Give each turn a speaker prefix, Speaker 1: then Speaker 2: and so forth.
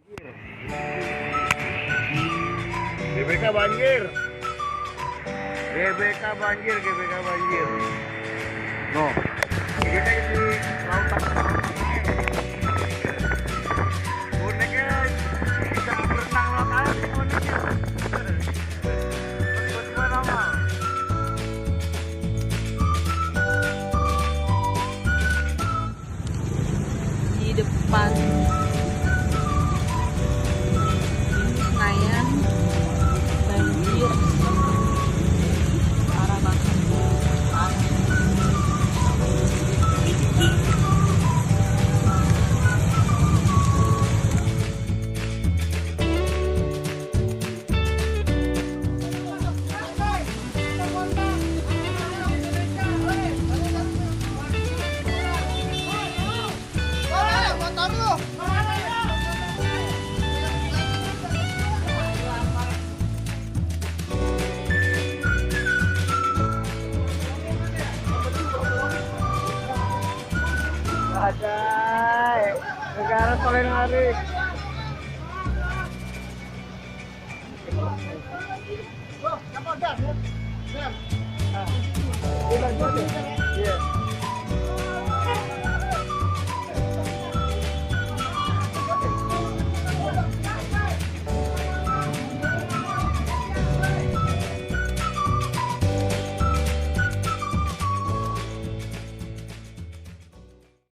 Speaker 1: GBK banjir. GBK banjir, GBK banjir. No. GBK di lautan. Boneknya bisa berenang laut air boneknya. Tiba-tiba nama.
Speaker 2: Di depan Senayan banjir parah banget.
Speaker 1: Ada negara paling hari. Iya.